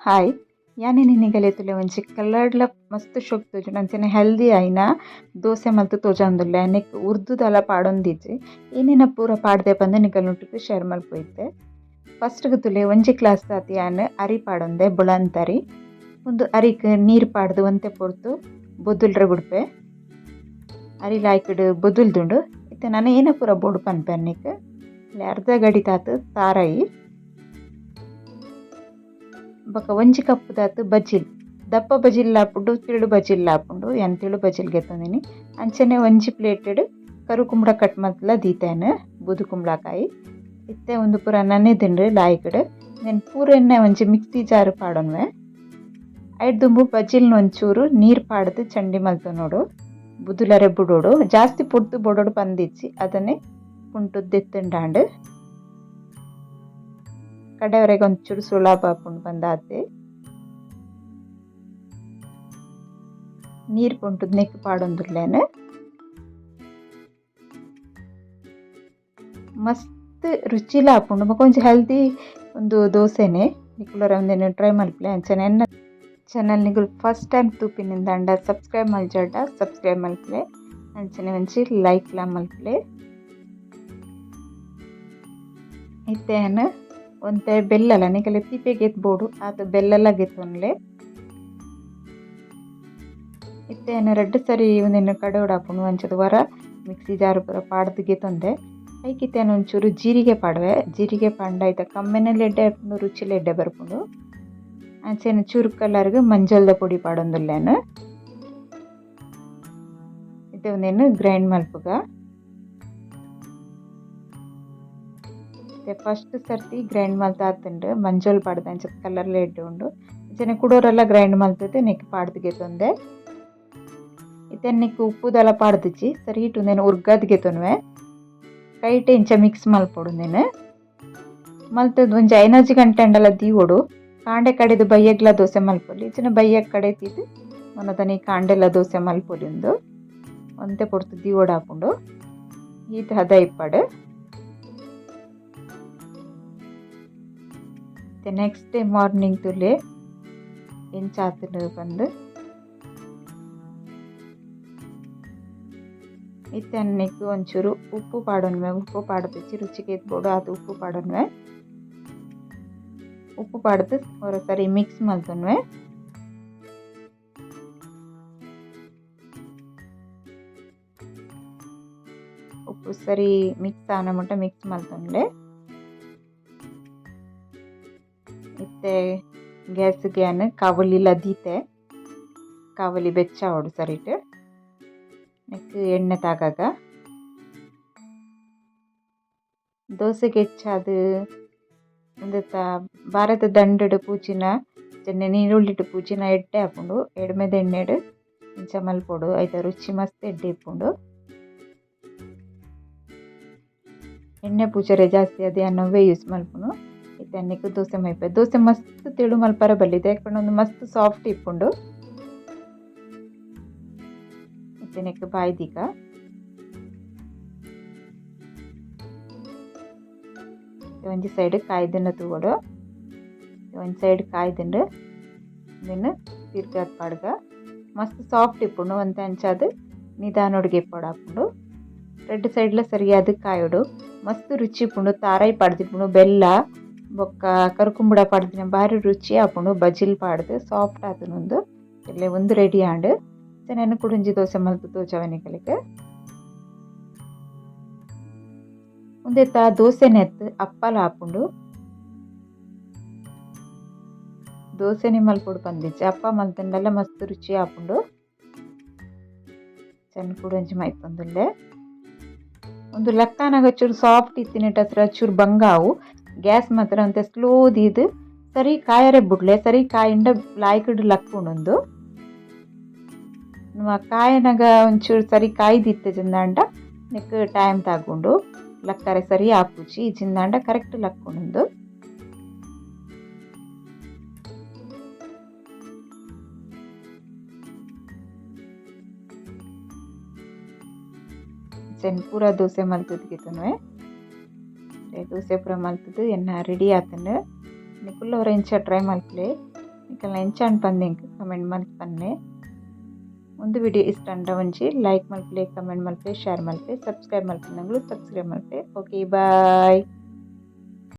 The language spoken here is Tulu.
ಹಾಯ್ ಯಾನ್ ಇನಿ ತುಲೆ ಒಂಜಿ ಕಲರ್ಡ್ಲ ಮಸ್ತ್ ಶೋಕ್ ತೋಜುಂಡು ಅಂಚನೆ ಹೆಲ್ದಿ ಆಯಿನ ದೋಸೆ ಮಲ್ತ್ ತೋಜೊಂದುಲ್ಲೆ ನೆಕ್ ಉರ್ದುದಲ ಪಾಡೊಂದಿಜ್ಜಿ ಏನೇನ ಪೂರ ಪಾಡ್ದೆ ಪಂದ್ ನಿಕಲ್ನೊಟ್ಟುಗು ಶೇರ್ ಮಲ್ಪೊಯಿತ್ತೆ. ಫಸ್ಟ್ ತುಲೆ ಒಂಜಿ ಗ್ಲಾಸ್ ದಾತ್ ಯಾನ್ ಅರಿ ಪಾಡೊಂದೆ ಬೊಳಂತರಿ. ಉಂದು ಅರಿಕ್ ನೀರ್ ಪಾಡ್ದು ಒಂತೆ ಪೊರ್ತು ಬೊದುಲ್ರೆ ಬುಡ್ಪೆ. ಅರಿ ಲಾಯ್ಕ್ಡ್ ಬೊದುಲ್ದುಂಡು. ಇತ್ತೆ ನನ ಏನ ಪೂರ ಬೋಡು ಪನ್ಪೆ ನಿಕ್. ಅರ್ಧ ಗಡಿ ತಾತ್ ತಾರಾಯಿ ಬೊಕ ಒಂಜಿ ಕಪ್ ದಾತ್ ಬಜಿಲ್, ದಪ್ಪ ಬಜಿಲ್ ಆಪುಂಡು ತೆಳು ಬಜಿಲ್ ಆಪುಂಡು, ಯಾನ್ ತೆಳು ಬಜಿಲ್ ಗೆತೊಂದಿನಿ. ಅಂಚನೆ ಒಂಜಿ ಪ್ಲೇಟೆಡ್ ಕರು ಕುಂಬಳ ಕಟ್ ಮಲ್ತ್ಲ ದೀತೇನೆ ಬೂದು ಕುಂಬಳಕಾಯಿ. ಇತ್ತೆ ಉಂದು ಪೂರ ನನೆದುಂಡು ಲಾಯ್ಕ್ಡ್. ನೆನ್ ಪೂರ ಎಣ್ಣೆ ಒಂಜಿ ಮಿಕ್ಸಿ ಜಾರ್ ಪಾಡೊನ್ವೆ. ಐಟ್ ದುಂಬು ಬಜಿಲ್ನ ಒಂಚೂರು ನೀರ್ ಪಾಡ್ದು ಚಂಡಿ ಮಲ್ತೊನೊಡು, ಬುದುಲರೆ ಬುಡೊಡು, ಜಾಸ್ತಿ ಪೊರ್ತು ಬೊಡೊಡು ಪಂದಿಜ್ಜಿ, ಅದನ್ನೇ ಪುಂಟು ದೆತ್ತುಂಡಾಂಡ್ ಕಡೆವರೆಗೆ ಒಂಚೂರು ಸುಲಭ ಆಪುಂಡು ಪಂದಾತೆ. ನೀರ್ ಪುಂಟುದು ನೆಕ್ ಪಾಡೊಂದುಲ್ಲೇನು. ಮಸ್ತ್ ರುಚಿಲ ಆಪುಂಡು ಬೊಕ ಒಂಜಿ ಹೆಲ್ದಿ ಒಂದು ದೋಸೆನೆ. ನಿಕುಲು ಒಂದೆನ್ ಟ್ರೈ ಮಲ್ಪುಲೆ. ಅಂಚನೆ ಎನ್ನ ಚಾನಲ್ ನಿಕುಲು ಫಸ್ಟ್ ಟೈಮ್ ತೂಪಿನಿಂದಾಂಡ ಸಬ್ಸ್ಕ್ರೈಬ್ ಮಲ್ಜಾಡ ಸಬ್ಸ್ಕ್ರೈಬ್ ಮಲ್ಪುಲೆ, ಅಂಚನೆ ಒಂಜಿ ಲೈಕ್ ಲಾ ಮಲ್ಪುಲೆ. ಇತ್ತೆ ಯಾನ್ ಒಂತೆ ಬೆಲ್ಲಲ ನಿಕಲೆ ತಿಪೆಗ್ ಏತ್ ಬೋಡು ಆತ್ ಬೆಲ್ಲಲ ಗೆತೊನ್ಲೆ. ಇತ್ತೆ ಯಾನ್ ರಡ್ಡ್ ಸರಿ ಉಂದೆನ್ ಕಡೆವೊಡಾಪುಂಡು ಅಂಚದ ವರ ಮಿಕ್ಸಿ ಜಾರ್ ಪೂರ ಪಾಡ್ದ್ ಗೆತೊಂದೆ. ಐಕ್ ಇತ್ತೆ ಯಾನ್ ಒಂಚೂರು ಜೀರಿಗೆ ಪಾಡುವೆ. ಜೀರಿಗೆ ಪಾಡ್ಂಡ ಐತ ಕಮ್ಮೆನಲ ಎಡ್ಡೆ ಆಪುಂಡು, ರುಚಿಲ ಎಡ್ಡೆ ಬರ್ಪುಂಡು. ಅಂಚನೆ ಚೂರು ಕಲರ್ಗ್ ಮಂಜಲ್ದ ಪೊಡಿ ಪಾಡೊಂದುಲ್ಲೆ ಯಾನ್. ಇತ್ತೆ ಉಂದೆನ್ ಗ್ರೈಂಡ್ ಮಲ್ಪುಗ. ಫಸ್ಟ್ ಸರ್ತಿ ಗ್ರೈಂಡ್ ಮಲ್ತ್ ಆತುಂಡು, ಮಂಜಲ್ ಪಾಡ್ದ್ ಅಂಚ ಕಲರ್ಲ ಎಡ್ಡೆ ಉಂಡು. ಅಂಚನೆ ಕುಡೋರೆಲ್ಲ ಗ್ರೈಂಡ್ ಮಲ್ತುದು ನೆಕ್ ಪಾಡ್ದ್ ಗೆತೊಂದೆ. ಇತ್ತೆ ನೆಕ್ ಉಪ್ಪುದಲ ಪಾಡ್ದಿಜಿ, ಸರಿಟ್ ಉಂದೆನ್ ಉರ್ಗಾದ್ ಗೆತೊನುವೆ. ಕೈಟೆ ಇಂಚ ಮಿಕ್ಸ್ ಮಲ್ಪೊಡು. ಉಂದೆನ್ ಮಲ್ತುದು ಒಂಜಿ 5 ಗಂಟೆ ಅಂಡಲ ದೀವೊಡು. ಕಾಂಡೆ ಕಡೆದು ಬಯ್ಯಗ್ಲ ದೋಸೆ ಮಲ್ಪೊಲಿ, ಇಜ್ಜಿಂಡ ಬಯ್ಯಗ್ ಕಡೆ ತೀದ್ ಮೊನದನಿ ಕಾಂಡೆಲ ದೋಸೆ ಮಲ್ಪೊಲಿ. ಉಂದು ಒಂತೆ ಪೊರ್ತು ದೀವೊಡಾಪುಂಡು. ಈತ್ ಹದ ಇಪ್ಪಡ್. ನೆಕ್ಸ್ಟ್ ಡೇ ಮಾರ್ನಿಂಗ್ ತುಲೆ ಎಂಚ ಆತುಂಡು ಪಂದ್. ಇತ್ತೆ ನೆಕ್ಕ್ ಒಂಚೂರು ಉಪ್ಪು ಪಾಡೊನ್ವೆ. ಉಪ್ಪು ಪಾಡ್ದಿಜ್ಜಿ, ರುಚಿಗೆ ಏತ್ ಬೋಡು ಆತ್ ಉಪ್ಪು ಪಾಡೊನ್ವೆ. ಉಪ್ಪು ಪಾಡ್ದ್ ಒರ ಸರಿ ಮಿಕ್ಸ್ ಮಲ್ತೊನ್ವೆ. ಉಪ್ಪು ಸರಿ ಮಿಕ್ಸ್ ಆನ ಮುಟ್ಟ ಮಿಕ್ಸ್ ಮಲ್ತೊನ್ಲೆ. ಇತ್ತೆ ಗ್ಯಾಸ್ ಯಾನ್ ಕಾವಲಿಲ ದೀತೆ. ಕಾವಲಿ ಬೆಚ್ಚ ಆವೊಡು ಸರಿಟ್. ನೆಕ್ ಎಣ್ಣೆ ತಾಗಾಗ ದೋಸೆಗ್ ಹೆಚ್ಚಾದ್ ಉಂದೆತ ಬಾರೆದ ದಂಡುಡು ಪೂಜಿನ ಅಂಚನೆ ನೀರುಳ್ಳಿಡ್ ಪೂಜಿನ ಎಡ್ಡೆ ಆಪುಂಡು. ಎಡ್ಮೆದ ಎಣ್ಣೆಡ್ ಇಂಚ ಮಲ್ಪೊಡು, ಐತ ರುಚಿ ಮಸ್ತ್ ಎಡ್ಡೆ ಇಪ್ಪುಂಡು. ಎಣ್ಣೆ ಪೂಜರೆ ಜಾಸ್ತಿ ಆದ್ ಯಾನ್ ಅವ್ವೆ ಯೂಸ್ ಮಲ್ಪುನು. ಇತ್ತೆ ನೆಕ್ ದೋಸೆ ಮೈಪೆ. ದೋಸೆ ಮಸ್ತ್ ತೆಳು ಮಲ್ಪರೆ ಬಲ್ಲಿ, ದಾಯೆ ಪಂಡ ಉಂದು ಮಸ್ತ್ ಸಾಫ್ಟ್ ಇಪ್ಪುಂಡು. ಇತ್ತೆ ನೆಕ್ ಬಾಯಿ ದೀಕ. ಒಂಜಿ ಸೈಡ್ ಕಾಯ್ದಿನ ತೂವೊಡು, ಒಂಜಿ ಸೈಡ್ ಕಾಯ್ದುಂಡು. ಉಂದೆನ್ ತಿರ್ಗಾದ್ ಪಾಡ್ಗ. ಮಸ್ತ್ ಸಾಫ್ಟ್ ಇಪ್ಪುಂಡು, ಒಂತೆ ಅಂಚಾದ್ ನಿಧಾನೊಡು ಗೆಪ್ಪೊಡಾಪುಂಡು. ರಡ್ಡ್ ಸೈಡ್ಲ ಸರಿಯಾದ್ ಕಾಯೊಡು. ಮಸ್ತ್ ರುಚಿ ಇಪ್ಪುಂಡು. ತಾರಾಯಿ ಪಾಡ್ದಿಪ್ಪುಂಡು, ಬೆಲ್ಲ ಬೊಕ್ಕ ಕರುಕುಂಬುಡ ಪಾಡ್ದಿನ ಬಾರಿ ರುಚಿ ಆಪುಂಡು. ಬಜಿಲ್ ಪಾಡ್ದ್ ಸಾಫ್ಟ್ ಆತುಂಡು. ಉಂದು ಎಲ್ಲೆ ಉಂದು ರೆಡಿ ಆಂಡ್. ಇತ್ತೆ ಕುಡೊಂಜಿ ದೋಸೆ ಮಲ್ತ್ ತೋಜಾವೆ ನಿಕಲೆಗ್. ಉಂದೆತ ದೋಸೆನೆ ಅತ್ತ್ ಅಪ್ಪಲ ಆಪುಂಡು. ದೋಸೆನೆ ಮಲ್ಪೊಡು ಪಂದಿಜ್ಜಿ, ಅಪ್ಪ ಮಲ್ತುಂಡಲ ಮಸ್ತ್ ರುಚಿ ಆಪುಂಡು. ಚೆನ್ನ ಕುಡೊಂಜಿ ಮೈತೊಂದುಲ್ಲೆ. ಉಂದು ಲಕ್ಕನಗ ಚೂರು ಸಾಫ್ಟ್ ಇತ್ತಿನೆಟ್ ಹತ್ರ ಚೂರು ಬಂಗ ಆವು. ಗ್ಯಾಸ್ ಮಾತ್ರ ಒಂತೆ ಸ್ಲೋ ದೀದ್ ಸರಿ ಕಾಯರೆ ಬುಡ್ಲೆ. ಸರಿ ಕಾಯಿಂಡ ಲಾಯ್ಕ್ಡ್ ಲಕ್ಕುಂಡು. ಉಂದು ನಮ್ಮ ಕಾಯನಗ ಒಂಚೂರು ಸರಿ ಕಾಯ್ದಿತ್ತಿಜಿಂದಾಂಡ ನೆಕ್ ಟೈಮ್ ತಾಗುಂಡು, ಲಕ್ಕರೆ ಸರಿ ಆಪುಜಿ. ಇಜ್ಜಿಂದಾಂಡ ಕರೆಕ್ಟ್ ಲಕ್ಕುಂಡು. ಅಂಚನೆ ಪೂರ ದೋಸೆ ಮಲ್ತುದು ಗೆತೊನುವೆ. ದೋಸೆ ಪೂರ ಮಲ್ತುದು ಎನ್ನ ರೆಡಿ ಆತುಂಡು. ನಿಕುಲು ಒರ ಇಂಚ ಟ್ರೈ ಮಲ್ಪುಲೆ. ನಿಕಲ್ನ ಎಂಚಾಂಡ್ ಪಂದ್ ಎಂಕ್ ಕಮೆಂಟ್ ಮಲ್ತ್ ಪನ್ಲೆ. ಉಂದು ವಿಡಿಯೋ ಇಷ್ಟ ಆಂಡ ಒಂಜಿ ಲೈಕ್ ಮಲ್ಪುಲೆ, ಕಮೆಂಟ್ ಮಲ್ಪುಲೆ, ಶೇರ್ ಮಲ್ಪುಲೆ, ಸಬ್ಸ್ಕ್ರೈಬ್ ಮಲ್ಪುನಗುಲು ಸಬ್ಸ್ಕ್ರೈಬ್ ಮಲ್ಪುಲೆ. Okay, bye.